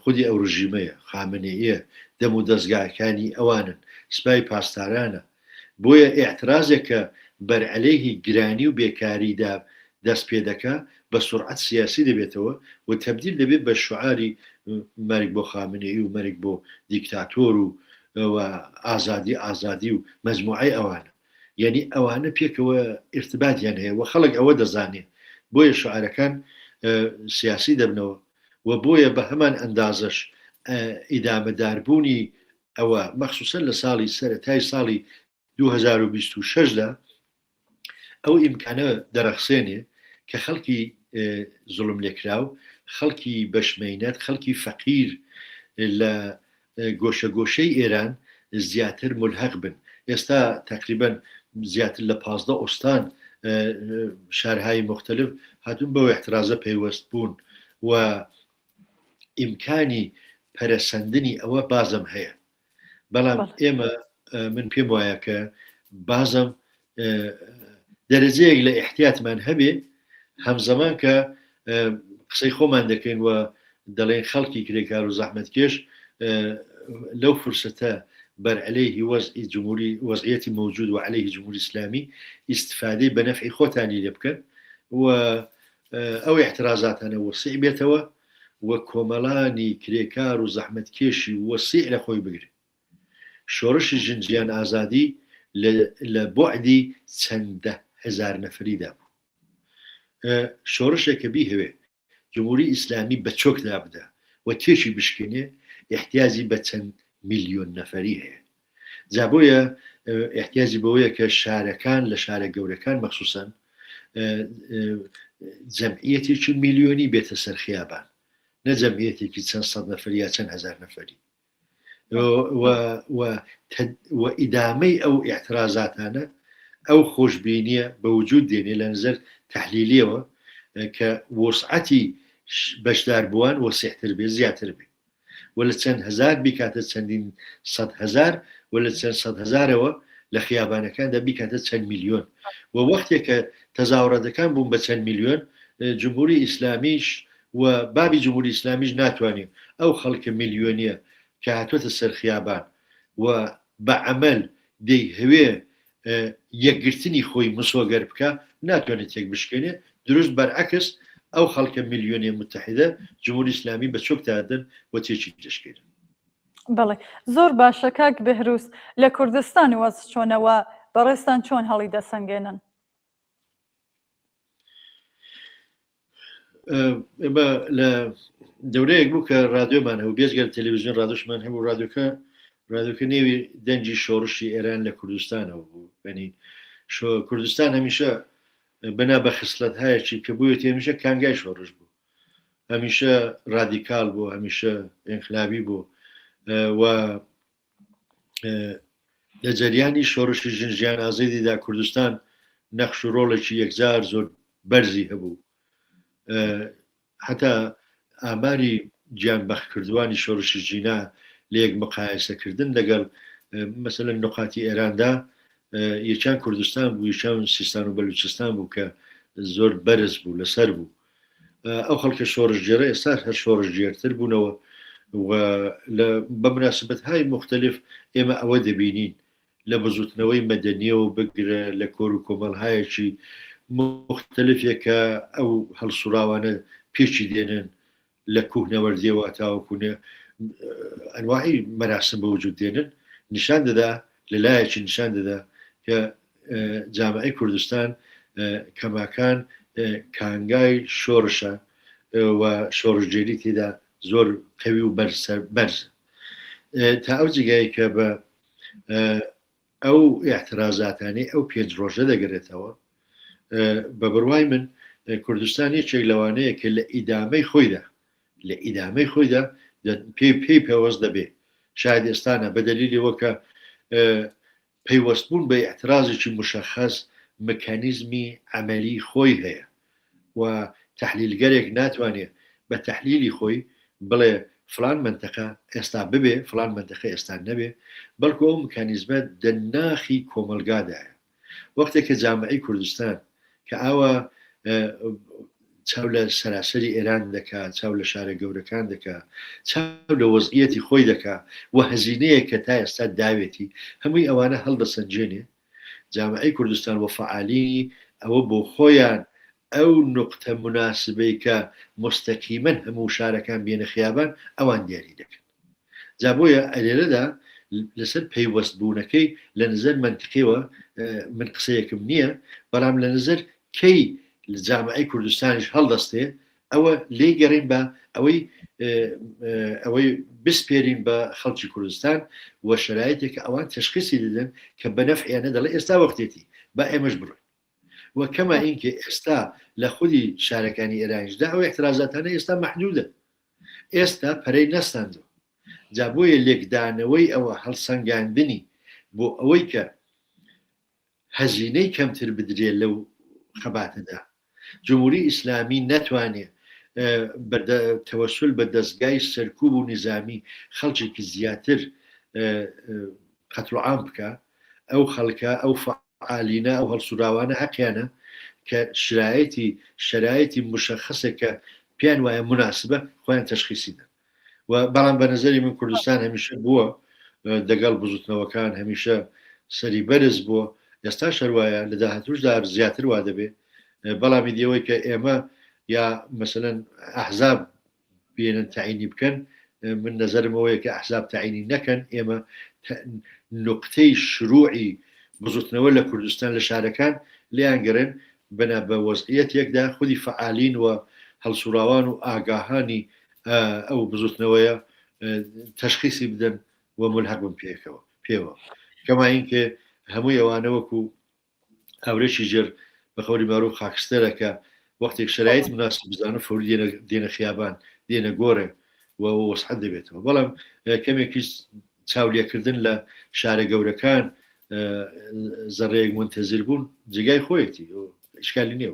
خودی ئەو ڕژیمەیە، خامنەییە، دەم و دەزگاکانی ئەوانن، سپای پاسدارانە. بۆیە ئیعترازێک کە بەرعەلەیهی گرانی و بێکاریدا دەست پێ دەکا، بە سوڕعەت سیاسی دەبێتەوە و تەبدیل دەبێت بە شوعاری مەرگ بۆ خامنەیی و مەرگ بۆ دیکتاتۆر و و ئازادی ئازادی و مەجموعەی ئەوانە. یەنی ئەوانە پێکەوە ئیرتباتیان هەیە و خەڵک ئەوە دەزانێ بۆیە شوعارەکان سیاسی دەبنەوە و بۆیە بە هەمان ئەندازەش ئیدامەداربوونی ئەوە مەخسوسەن لە ساڵی سەرەتای ساڵی 2026 دا ئەو ئیمکانە دەرەخسێنێ کە خەڵکی زوڵم لێکراو خەڵکی بەشمەینەت خەڵکی فەقیر لە گۆشە گۆشەی ئێران زیاتر مولهەق بن ئێستا تەقریبەن زیاتر لە 15 ئوستان شارهای مختلف هاتوون بەو احترازە پەیوەست بوون و ئیمکانی پەرەسەندنی ئەوە بازم هەیە بەڵام ئێمە من پێم وایە کە بازم دەرەجەیەک لە ئیحتیاتمان هەبێ هەمزەمان کە قسەی خۆمان دەکەین و دەڵێن خەڵکی کرێکار و زەحمەتکێش لەو فرسەتە بەر عەلەیهی وەزعی جمهوری وەزعیەتی مەوجود و عەلەیهی جمهوری ئیسلامی ئیستفادەی بە نەفعی خۆتانی لێ بکەن و ئەو ئیعترازاتانە وەسیع بێتەوە و کۆمەڵانی کرێکار و زەحمەتکێشی وەسیع لە خۆی بگرێ. شۆڕشی ژن ژیان ئازادی لە لە بوعدی چەند دە هەزار نەفەریدا بوو. شۆڕشێک کە بیهەوێ جمهوری ئیسلامی بە چۆکدا بدا و تێکی بشکێنێ ئیحتیاجی بە چەند میلیۆن نەفەری هەیە. جا بۆیە ئیحتیاجی بەوەیە کە شارەکان لە شارە گەورەکان مەخسوسەن جەمعیەتێکی میلیۆنی بێتە سەر خیابان نە جەمعیەتێکی چەند سەد نەفەری یا چەند هەزار نەفەری. و ئیدامەی ئەو ئیعترازاتانە ئەو خۆشبینیە بە وجود دێنێ لە نظر تەحلیلیەوە کە وسعەتی بەشداربووان وەسیحتر بێ زیاتر بێ و لە چەند هەزار بیکاتە چەندین سەدهەزار و لە چەند سەدهەزارەوە لە خیابانەکاندا بیکاتە چەند میلیۆن و وەختێک کە تەزاوراتەکان بوون بە چەند میلیۆن جمهوری ئیسلامیش و بابی جمهوری ئیسلامیش ناتوانێ ئەو خەڵکە میلیۆنیە کە هاتوەتە سەر خیابان و بە عەمەل دەیهەوێ یەکگرتنی خۆی مسۆگەر بکا ناتوانێ تێک بشکێنێ دروست بەرعەکس ئەو خەڵکە میلیۆنیە متحدە جمهوری ئیسلامی بە چۆک دادەن و تێکی دەشکێنن. بەڵێ زۆر باشە کاک بێهروز لە کوردستان وەزع چۆنە و بەڕێزتان چۆن هەڵی دەسەنگێنن؟ ئێمە لە دەورەیەک بوو کە رادیۆمان هەبوو بێجگەل تەلەڤیزیۆن رادیۆشمان هەبوو رادیۆکە رادیۆکە نێوی دەنگی شۆڕشی ئێران لە کوردستانەوە بوو یعنی کوردستان هەمیشە بەنا بە خسلەت هایەکی کە بوویەتی هەمیشە کانگای شۆڕش بوو هەمیشە رادیکال بوو هەمیشە ئینقلابی بوو و لە جەریانی شۆڕشی ژن ژیان ئازادیدا کوردستان نەخش و ڕۆڵێکی یەکجار زۆر بەرزی هەبوو هەتا ئاماری گیان بەخکردوانی شۆڕشی ژینا لە یەک مقایسەکردن لەگەڵ مەسەلەن نقاتی ئێراندا. یەکیان کوردستان بوو یەکیان سیستان و بەلوچستان بوو کە زۆر بەرز بوو لەسەر بوو ئەو خەڵکە شۆڕشگێرە ئێستا هەر شۆڕشگێرتر بوونەوە و بە مناسبەت های مختلف ئێمە ئەوە دەبینین لە بزوتنەوەی مەدەنیەوە بگرە لە کۆر و کۆمەڵهایەکی مختلفێک کە ئەو هەڵسوڕاوانە پێکی دێنن لە کوهنەوەردیەوە تاوەکو ئەنواعی مەراسم بە وجود دێنن نیشان دەدا لە لایەکی نیشان دەدا کە جامعەی کوردستان کەماکان کانگای شۆڕشە و شۆڕشگێری تێدا زۆر قەوی و بەرز تا ئەو جێگای کە بە ئەو ئیعترازاتانەی ئەو پێنج ڕۆژە دەگەرێتەوە بە بڕوای من کوردستان یەکێک لەوانەیە کە لە ئیدامەی خۆیدا لە ئیدامەی خۆیدا پێی پێی پێوەست دەبێ شاید ئێستانە بە دەلیلی وەکە پەیوەست بوون بە ئیعترازێکی مشەخەس مکانیزمی عەمەلی خۆی هەیە و تەحلیلگەرێک ناتوانێ بە تەحلیلی خۆی بڵێ فڵان مەنتەقە ئێستا ببێ فڵان مەنتەقە ئێستا نەبێ بەڵکو ئەو مکانیزمە دە ناخی کۆمەڵگادایە وەختێک کە جامعەی کوردستان کە ئاوا چاو لە سەراسەری ئێران دەکا چاو لە شارە گەورەکان دەکا چاو لە وەزعیەتی خۆی دەکا و هەزینەیەک کە تا ئێستا داوێتی هەمووی ئەوانە هەڵدەسەنجێنێ جامعەی کوردستان و فەعالینی ئەوە بۆ خۆیان ئەو نوقتە موناسبەی کە موستەقیمەن هەموو شارەکان بێنە خیابان ئەوان دیاری دەکەن. جا بۆیە ئەلێرەدا لەسەر پەیوەست بوونەکەی لە نزەر مەنتقیەوە من قسەیەکم نییە بەڵام لە نزەر کەی لە جامعەی کوردستانیش هەڵدەستێ ئەوە لێی گەڕین بە ئەوەی ئەوەی بسپێرین بە خەڵکی کوردستان و شرایطێک کە ئەوان تشخیصی دەدەن کە بە نەفعیانە دەڵێ ئێستا وەختێتی با ئێمەش بڕۆین و کەما ئینکە ئێستا لە خودی شارەکانی ئێرانیشدا ئەو اعتراضاتانە ئێستا محدودە ئێستا پەرەی نەستاندوە جا بۆیە لێکدانەوەی ئەوە هەڵسەنگاندنی بۆ ئەوەی کە هەزینەی کەمتر بدرێ لەو خەباتەدا جمهوری ئیسلامی نەتوانێ بە تەوەسول بە دەزگای سەرکوب و نیزامی خەڵکێکی زیاتر قەتڵ عام بکا ئەو خەڵکە ئەو فەعالینە ئەو هەڵسوراوانە هەقیانە کە شرایەتی شرایەتی مشخصێک کە پێیان وایە مناسبە خۆیان تەشخیسی دەن و بەڵام بە نەزەری من کوردستان هەمیشە بووە دەگەڵ بزوتنەوەکان هەمیشە سەری بەرز بووە ئێستا شەروایە لە داهاتوشدا زیاتر وا دەبێ بەڵام ئیدی ئەوەی کە ئێمە یا مەسەلەن ئەحزاب بێنن تەعینی بکەن من نەزەرم ئەوەیە کە ئەحزاب تەعینی نەکەن ئێمە نوقتەی شروعی بزوتنەوە لە کوردستان لە شارەکان لێیان گەڕێن بنا بە وەزعیەتێکدا خودی فەعالین و هەڵسوڕاوان و ئاگاهانی ئەو بزوتنەوەیە تەشخیسی بدەن و ملحق بن پێکەوە پێوە کەما اینکە هەمووی ئەوانە وەکو ئاورێکی ژێر بە قەولی مەعروف خاکستەرە کە وەختێک شەرایت مناسب بزانن فەوری دێنە دێنە خیابان دێنە گۆڕێ و وەسعەت دەبێتەوە بەڵام کەمێکی چاولێکردن لە شارە گەورەکان زەڕەیەک منتەزیر بوون جێگای خۆیەتی ئیشکالی نییە.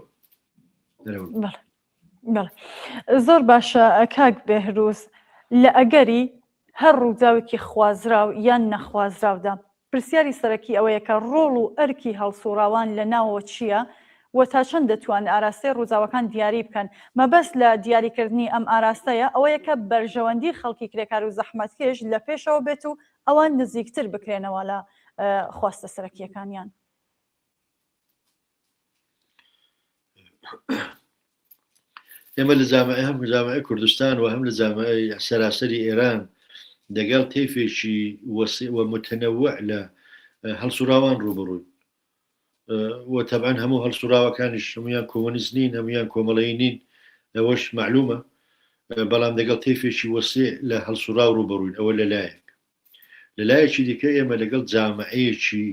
زۆر باشە کاک بێهروز لە ئەگەری هەر ڕووداوێکی خوازراو یان نەخوازراودا پرسیاری سەرەکی ئەوەیە کە ڕۆڵ و ئەرکی هەڵسوڕاوان لە ناوەوە چییە و تا چەند دەتوان ئاراستەی ڕووداوەکان دیاری بکەن؟ مەبەست لە دیاریکردنی ئەم ئاراستەیە ئەوەیە کە بەرژەوەندی خەڵکی کرێکار و زەحمەتکێش لە پێشەوە بێت و ئەوان نزیکتر بکرێنەوە لە خواستە سەرەکییەکانیان. ئێمە لە جامعەی هەم جامعەی کوردستان و هەم لە جامعەی سەراسەری ئێران دەگەڵ تەیفێکی وەسیع و متنوع لە هەڵسوڕاوان ڕووبەڕووین و تەبعەن هەموو هەڵسوڕاوەکانیش هەموویان کۆمۆنیست نین هەموویان کۆمەڵەیی نین ئەوەش مەعلومە بەڵام دەگەڵ تەیفێکی وەسیع لە هەڵسوڕاو ڕووبەڕووین ئەوە لەلایەک لەلایەکی دیکە ئێمە لەگەڵ جامعەیەکی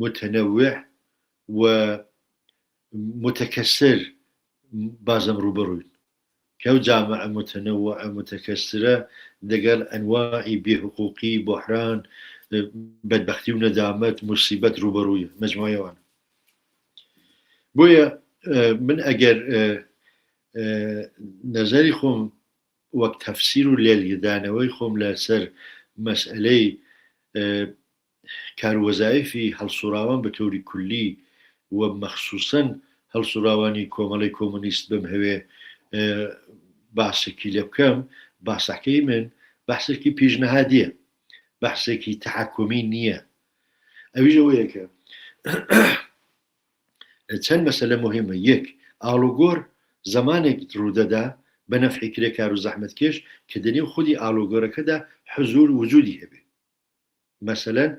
متنوع و متکثر بازم ڕووبەڕووین کە ئەو جامعە متنوعە متکثرە دەگەڵ ئەنواعی بێ حقوقی، بوحران، بەدبەختی و نەدامەت، موسیبەت ڕووبەڕوویە، مەجموعەی ئەوانە. بۆیە من ئەگەر نەزەری خۆم وەک تەفسیر و لێلدانەوەی خۆم لەسەر مەسئەلەی. کارووەزایفی هەڵسوڕاوان بە تەوری کولی و مەخسوسەن هەڵسوڕاوانی کۆمەڵەی کۆمۆنیست بمهەوێ باسێکی لێ بکەم، باسەکەی من بەحسێکی پیشنهادیە، بەحسێکی تەحەکومی نییە. ئەویش ئەوەیە کە چەند مەسەلە موهیمە، یەک، ئاڵوگۆر زەمانێک ڕوودەدا بە نەفعی کرێکار و زەحمەتکێش کە دەنێو خودی ئاڵوگۆرەکەدا حزوور وجودی هەبێ. مەسەلەن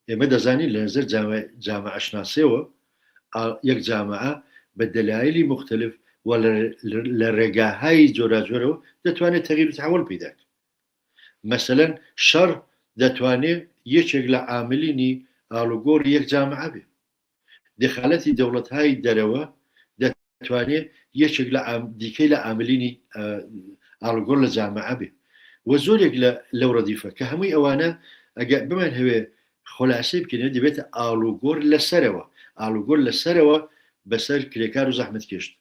ئێمە دەزانین لە نەزەر جامعەشناسیەوە یەک جامعە بە دەلایلی موختەلف و لە ڕێگاهای جۆراجۆرەوە دەتوانێت تەغیر و تەحەول پەیدا کە. مەسەلەن شەڕ دەتوانێت یەکێک لە عاملینی ئاڵوگۆڕی یەک جامعە بێ. دخالەتی دەوڵەتهای دەرەوە دەتوانێ یەکێک لە دیکەی لە عاملینی ئاڵوگۆڕ لە جامعە بێ و زۆرێک لە لەو ڕەدیفە کە هەمووی ئەوانە ئەگەر بمان هەوێ خۆلاسەی بکەین دەبێتە ئاڵوگۆڕ لەسەرەوە ئاڵوگۆڕ لەسەرەوە بەسەر کرێکار و زەحمەتکێشت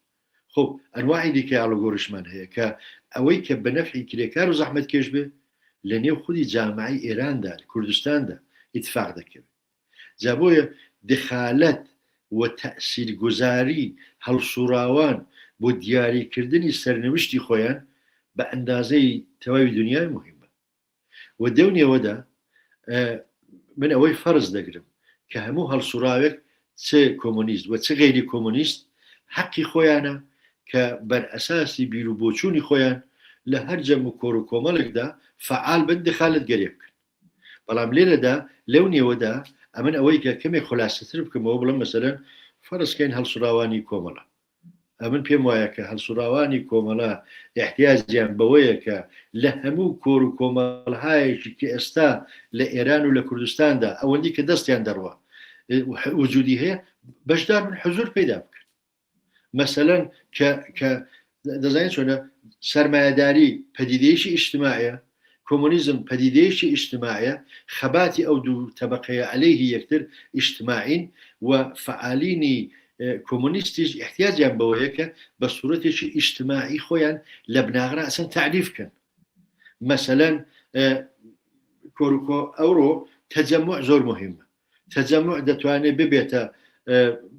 خۆ ئەنواعی دیکەی ئاڵوگۆڕیشمان هەیە کە ئەوەی کە بە نەفعی کرێکار و زەحمەتکێش بێ لە نێو خودی جامعەی ئێراندا کوردستاندا ئیتفاق دەکەوێت جا بۆیە دخالەت و تەئسیرگوزاری هەڵسوڕاوان بۆ دیاریکردنی سەرنوشتی خۆیان بە ئەندازەی تەواوی دونیای موهیمە و دەو نێوەدا من ئەوەی فەرز دەگرم کە هەموو هەڵسوڕاوێک چ کۆمۆنیست و چ غەیری کۆمۆنیست حەقی خۆیانە کە بەر ئەساسی بیر و بۆچوونی خۆیان لە هەر جەم و کۆر و کۆمەڵێکدا فەعال بن دخالەتگەرێ بکەن. بەڵام لێرەدا لەو نێوەدا ئەمن ئەوەی کە کەمێک خولاسەتر بکەمەوە بڵێم مەسەلەن فەرز کەین هەڵسوڕاوانی کۆمەڵە ئەمن پێم وایە کە هەڵسوڕاوانی کۆمەڵە ئیحتیاجیان بەوەیە کە لە هەموو کۆر و کۆمەڵهایەکی کە ئێستا لە ئێران و لە کوردستاندا ئەوەندی کە دەستیان دەڕوا وجودی هەیە بەشدار بن حزور پەیدا بکەن مەسەلەن کە کە دەزانین چۆنە سەرمایەداری پەدیدەیەکی ئیجتماعیە، کۆمۆنیزم پەدیدەیەکی ئیجتماعیە، خەباتی ئەو دوو تەبەقەیە عەلەیهی یەکتر ئیجتماعین و فەعالینی کۆمۆنیستیش ئیحتیاجیان بەوەیە کە بە سوورەتێکی ئیجتماعی خۆیان لە بناغرا ئەسەن تەعریف کەن. مەسەلەن کۆروکۆ ئەوڕۆ تەجەموع زۆر موهیمە. تەجەموع دەتوانێت ببێتە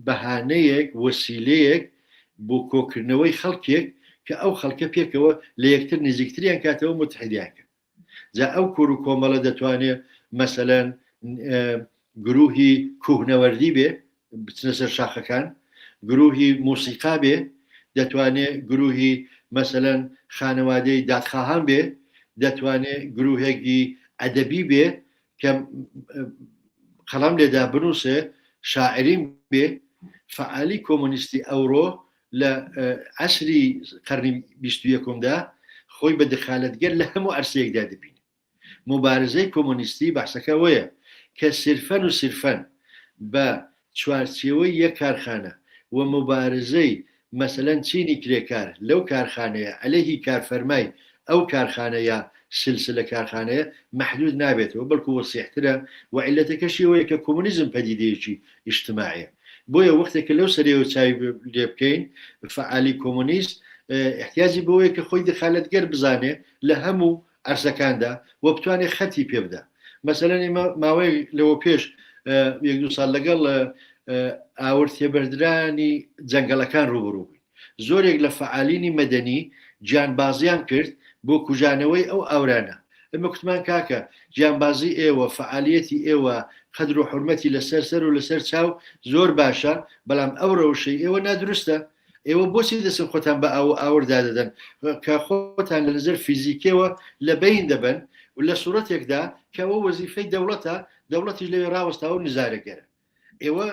بەهانەیەک، وەسیلەیەک بۆ کۆکردنەوەی خەڵکێک کە ئەو خەڵکە پێکەوە لە یەکتر نزیکتریان کاتەوە متحدیان کەن. جا ئەو کۆر و کۆمەڵە دەتوانێت مەسەلەن گروهی کوهنەوەردی بێ بچنە سەر شاخەکان، گروهی مۆسیقا بێ، دەتوانێ گروهی مەسەلەن خانەوادەی دادخواهان بێ، دەتوانێ گروهێکی ئەدەبی بێ کە قەڵەم لێدا بنووسێ شاعرین بێ فەعالی کۆمۆنیستی ئەوڕۆ لە عەسری قەرنی بیست و یەکمدا خۆی بە دخالەتگەر لە هەموو عەرسەیەکدا دەبینێ. موبارزەی کۆمۆنیستی بەحسەکە ئەوەیە کە سیرفەن و سیرفەن بە چوارچێوەی یەک کارخانە و موبارزەی مەسەلەن چینی کرێکار لەو کارخانەیە عەلەیهی کارفەرمای ئەو کارخانە یا سلسلە کارخانەیە مەحدود نابێتەوە بەڵکو وەسیحترە و عیللەتەکەشی ئەوەیە کە کۆمۆنیزم پەدیدەیەکی ئیجتماعیە بۆیە وەختێک کە لەو سەرەیەوە چاوی لێ بکەین فەعالی کۆمۆنیست ئیحتیاجی بەوەیە کە خۆی دخالەتگەر بزانێ لە هەموو عەرزەکاندا و بتوانێت خەتی پێ بدا. مەسەلەن ئێمە ماوەیەک لەوە پێش یەک دوو ساڵ لەگەڵ ئاور تێبەردرانی جەنگەڵەکان ڕووبەڕوو بووین. زۆرێک لە فەعالینی مەدەنی گیانبازیان کرد بۆ کوژانەوەی ئەو ئاورانە. ئێمە کوتمان کاکە گیانبازی ئێوە، فەعالیەتی ئێوە، قەدر و حورمەتی لەسەر سەر و لەسەر چاو زۆر باشە، بەڵام ئەو ڕەوشەی ئێوە نادروستە. ئێوە بۆچی دەچن خۆتان بە ئاو و ئاوردا دەدەن کە خۆتان لە نظر فیزیکیەوە لە بەین دەبەن و لە سوڕەتێکدا کە ئەوە وەزیفەی دەوڵەتە، دەوڵەتیش لەوێ ڕاوەستاوە و نزارەگەرە. ئێوە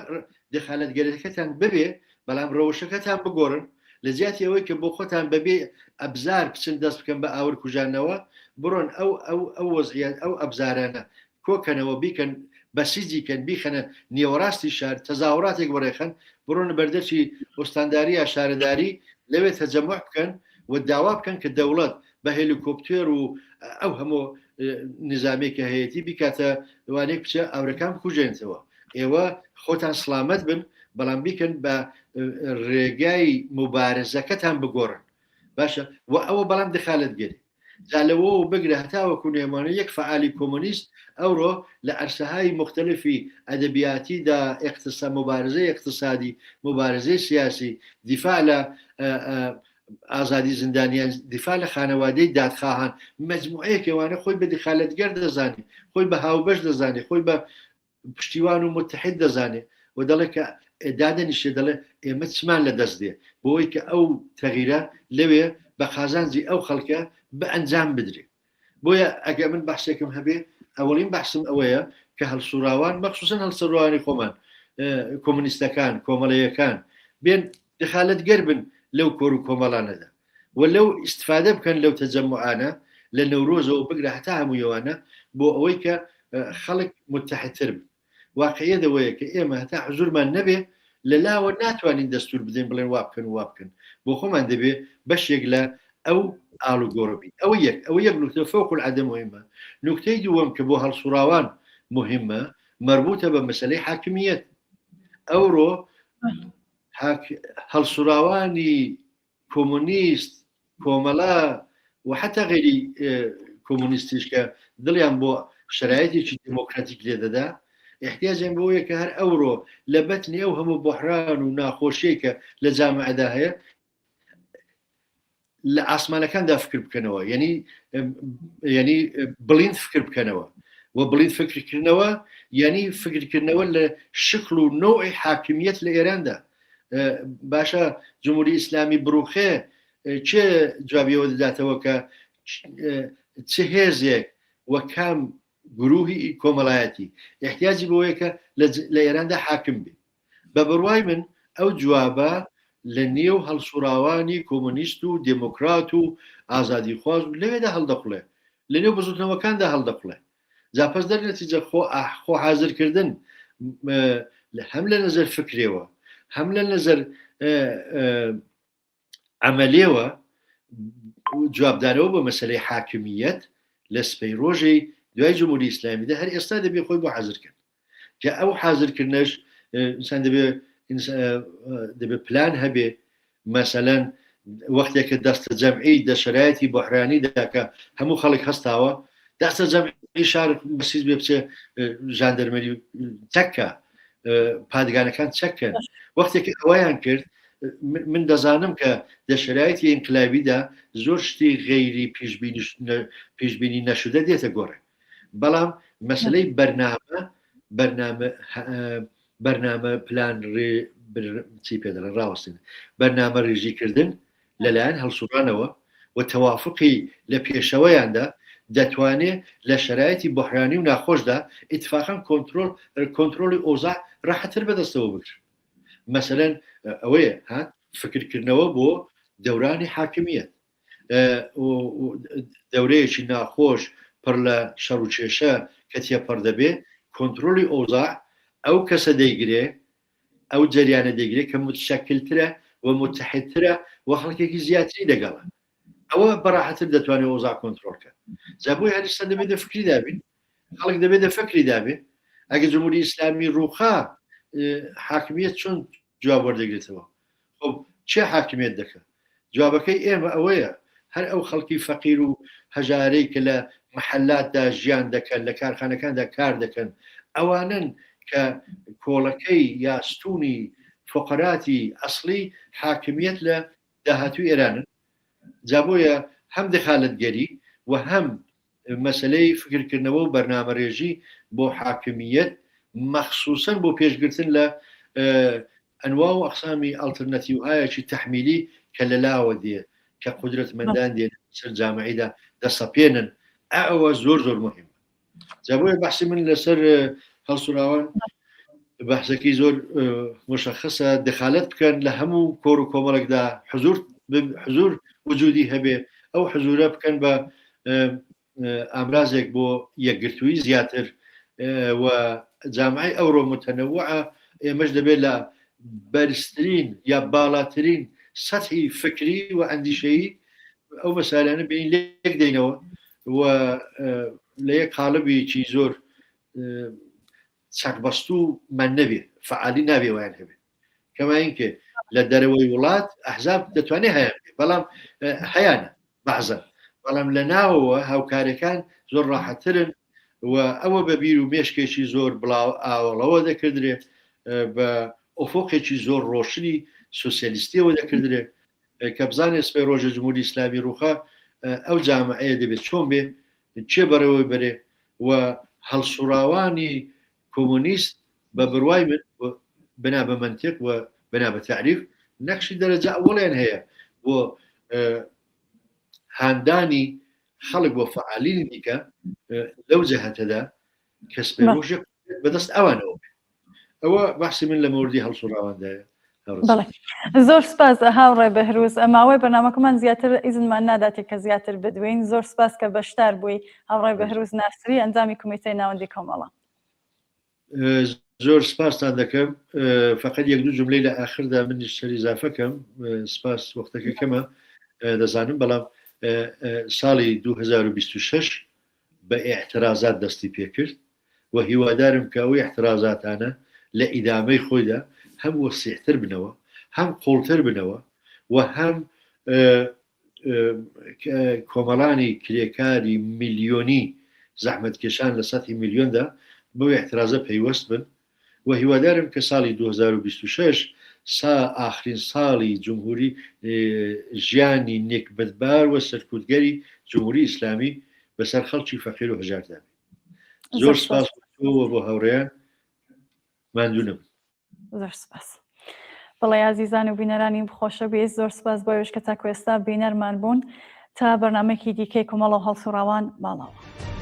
دەخالەتگەرەکەتان ببێ بەڵام ڕەوشەکەتان بگۆڕن لە جیاتی ئەوەی کە بۆ خۆتان بەبێ ئەبزار بچن دەست بکەن بە ئاور کوژانەوە بڕۆن ئەو ئەو ئەو وەزعیات ئەو ئەبزارانە کۆکەنەوە بیکەن بەسیجی کەن بیخەنە نێوەڕاستی شار تەزاوڕاتێک بەڕێخەن بڕۆنە بەردەرچی ئوستانداری یا شارەداری لەوێ تەجەموع بکەن و داوا بکەن کە دەوڵەت بە هێلیکۆپتێر و ئەو هەموو نیزامێک کە هەیەتی بیکاتە وانێک بچێ ئاورەکان بکوژێنێتەوە ئێوە خۆتان سڵامەت بن بەڵام بیکەن بە ڕێگای موبارزەکەتان بگۆڕن باشە و ئەوە بەڵام دخالەت گەری. جا لەوەوە بگرە هەتاوەکو نێمانە یەک فەعالی کۆمۆنیست ئەوڕۆ لە عەرسەهای موختەلفی ئەدەبیاتیدا ئیقتسا موبارزەی ئیقتسادی موبارزەی سیاسی دیفاع لە ئازادی زیندانیان دیفاع لە خانەوادەی دادخواهان مەجموعەیەک ئەوانە خۆی بە دخالەتگەر دەزانێ خۆی بە هاوبەش دەزانێ خۆی بە پشتیوان و متحد دەزانێ و دەڵێ کە دادەنیشێ دەڵێ ئێمە چمان لە دەست دێ بۆی کە ئەو تەغیرە لەوێ بە قازانجی ئەو خەڵکە بە ئەنجام بدرێ بۆیە ئەگە من بەحسێکم هەبێ ئەوەڵین بەحسم ئەوەیە کە هەڵسوڕاوان مەخصوصا هەڵسەڕوانی خۆمان کۆمونیستەکان کۆمەڵەیەکان بێن دخالەتگەر بن لەو کۆر و کۆمەڵانەدا و لەو ئیستفادە بکەن لەو تەجەموعانە لە نەورۆزەوە بگرە هەتا هەموو یەوانە بۆ ئەوەی کە خەڵک متحدتر بن واقعیەت ئەوەیە کە ئێمە هەتا حزورمان نەبێ لە لاوە ناتوانین دەستور بدەین بڵێن وا بکەن و وا بکەن بۆ خۆمان دەبێ بەشێک لە ئەو ئاڵوگۆڕە بین ئەوە یەک ئەوە یەک نوکتە فوق العادە مهمە نوکتەی دووەم کە بۆ هەڵسوڕاوان مهمە مەربوتە بە مەسەلەی حاکمیەت ئەوڕۆ هەڵسوڕاوانی کۆمۆنیست، کۆمەڵە و حتا غەیری کۆمۆنیستیش کە دڵیان بۆ شەرایتێکی دێمۆکراتیک لێ دەدا، ئیحتیاجیان بەوەیە کە هەر ئەوڕۆ لە بەتنی ئەو هەموو بوحران و ناخۆشیەی کە لە جامعەدا هەیە لە ئاسمانەکاندا فکر بکەنەوە، یعنی یعنی بڵیند فکر بکەنەوە و بڵیند فکرکردنەوە یعنی فکرکردنەوە لە شکل و نەوعی حاکمیەت لە ئێراندا. باشە جمهوری ئیسلامی بڕوخێ کێ جوابیەوە دەداتەوە کە چ هێزێک و کام گروهی کۆمەڵایەتی احتیاجی بۆیە کە لە ئێراندا حاکم بێ بە بڕوای من ئەو جوابە لە نێو هەڵسوڕاوانی کۆمۆنیست و دێمۆکرات و ئازادیخواز و لەوێدا هەڵدەقڵێ لە نێو بزوتنەوەکاندا هەڵدەقڵێ جا پس دەر نەتیجە خۆ خۆ حازرکردن هەم لە نەزەر فکرێوە هەم لە نەزەر عملێوە جوابدانەوە بۆ مەسلەی حاکمیەت لە سپەی ڕۆژەی دوای جمهوری ئیسلامیدا هەر ئێستا دەبێ خۆی بۆ حازرکرد کە ئەو حازرکردنەش ئینسان دەبێ دەبێ پلان هەبێ مەسەلەن وەختێک کە دەستە جەمعی دە شەرایەتی بحرانیدا کە هەموو خەڵک هەستاوە دەستە جەمعی شار بەسیز بێ بچێ ژاندەرمەری چەکە پادگانەکان چەکەن وەختێک ئەوەیان کرد من دەزانم کە دە شەرایەتی ئینقلابیدا زۆر شتی غەیری پیشبینی نەشدە دێتە گۆڕێ بەڵام مەسلەی بەرنامە بەرنامە بەرنامە پلان ڕێ چی پێ دەڵێن ڕاوەستن بەرنامە ڕێژیکردن لەلایەن هەڵسوڕانەوە و تەوافقی لە پێشەوەیاندا دەتوانێ لە شەرایەتی بحرانی و ناخۆشدا ئیتفاقا کۆنترۆل کۆنترۆڵی ئۆزا ڕەحەتر بەدەستەوە بگرن مەسەلەن ئەوەیە ها فکرکردنەوە بۆ دەورانی حاکمیەت دەورەیەکی ناخۆش پڕ لە شەڕ و کێشە کە تێپەڕ دەبێ، کۆنترۆڵی ئەوزاع ئەو کەسە دەیگرێ، ئەو جەریانە دەیگرێ کە متشەکلترە و متحدترە و خەڵکێکی زیاتری لەگەڵە. ئەوە بەڕاحەتر دەتوانێ ئەوزاع کۆنترۆڵ کە. جا بۆیە هەر ئێستا دەبێ دە فکری دابین. خەڵک دەبێ دە فکری دابێ. ئەگەر جمهوری ئیسلامی ڕووخا، حاکمیەت چۆن جواب وەردەگرێتەوە؟ خۆ کێ حاکمیەت دەکا؟ جوابەکەی ئێمە ئەوەیە هەر ئەو خەڵکی فەقیر و هەژارەی کە لە مەحەلاتدا ژیان دەکەن، لە کارخانەکاندا کار دەکەن، ئەوانەن کە کۆڵەکەی یا ستوونی فوقەراتی ئەسڵی حاکمیەت لە داهاتووی ئێرانن. جا بۆیە هەم دەخالەتگەری و هەم مەسەلەی فکرکردنەوە و بەرنامەرێژی بۆ حاکمییەت مەخسوسەن بۆ پێشگرتن لە ئەنوا و ئەقسامی ئەڵترنەتیوهایەکی تەحمیلی کە لە لاوە دێ کە قودرەتمەندان دێن سەر جامعیدا دەسەپێنن ئەوە زۆر زۆر مهمە. جا بۆیە بەحسی من لەسەر هەڵسوراوان بەحسەکەی زۆر مشخصە دەخالەت بکەن لە هەموو کۆر و کۆمەڵێکدا حزور حزور وجودی هەبێ ئەو حزورە بکەن بە ئامرازێک بۆ یەکگرتووی زیاتر و جامعی ئەوڕۆ متەنەوعە ئێمەش دەبێت لە بەرزترین یا باڵاترین سەتحی فکری و ئەندیشەیی ئەو مەسالانە بین لێک دەینەوە و لە یەک قاڵبێکی زۆر چەقبەستوو من نەبێ فعالی نابێ وایان هەبێ کەماین کێ لە دەرەوەی وڵات ئەحزاب دەتوانێت هەیان بێ بەڵام هەیانە بەعزە. بەڵام لە ناوەوە هاوکارەکان زۆر ڕاحەترن و ئەوە بە بیر و مێشکێکی زۆر بڵاو ئاوەڵەوە دەکردرێ بە ئۆفۆقێکی زۆر ڕۆشنی سوسیالیستیەوە دەکردرێ کە بزانێ سبەی ڕۆژە جمهوری ئیسلامی ڕووخا ئەو جامعەیە دەبێت چۆن بێ کێ بەڕێوەی بەرێ و هەڵسوڕاوانی کۆمۆنیست بە بڕوای من بنا بە مەنتق و بنا بە تەعریف نەخشی دەرەجە ئەوەڵیان هەیە بۆ هاندانی خەڵک بۆ فعالینی دیکە لەو جەهەتەدا کە سبەی ڕۆژێک بەدەست ئەوانەوە بێ ئەوە بەحسی من لە مەوردی هەڵسوڕاواندایە. زۆر سپاس هاوڕێ بەهروز ماوەی بەرنامەکەمان زیاتر ئیزنمان ناداتێ کە زیاتر بدوێین زۆر سپاس کە بەشدار بووی هاوڕێ بەهروز ناسری ئەندامی کۆمیتەی ناوەندی کۆمەڵە. زۆر سپاستان دەکەم فقط یەک دوو جملەی لە ئاخردا منیش سەر ئیزافە کەم سپاس وەختەکە کەمە دەزانم بەڵام ساڵی 2026 بە ئیعترازات دەستی پێکرد و هیوادارم کە ئەو ئیعترازاتانە لە ئیدامەی خۆیدا هەم وەسیعتر بنەوە، هەم قوڵتر بنەوە و هەم کۆمەڵانی کرێکاری ملیۆنی زەحمەتکێشان لە سەتحی ملیۆندا بەو ئیعترازە پەیوەست بن و هیوادارم کە ساڵی 2026 سا ئاخرین ساڵی جمهوری ژیانی نێکبەتبار و سەرکوتگەری جمهوری ئیسلامی بەسەر خەڵکی فەقیر و هەژاردا بێ. زۆر سپاس بۆ تۆ و بۆ هاوڕێیان ماندوو نەبن. زۆر سپاس. بەڵێ ئازیزان و بینەرانی خۆشەویست زۆر سپاس بۆ ئێوەش کە تاکو ئێستا بینەرمان بوون تا بەرنامەیەکی دیکەی کۆمەڵە و هەڵسوڕاوان ماڵاوە.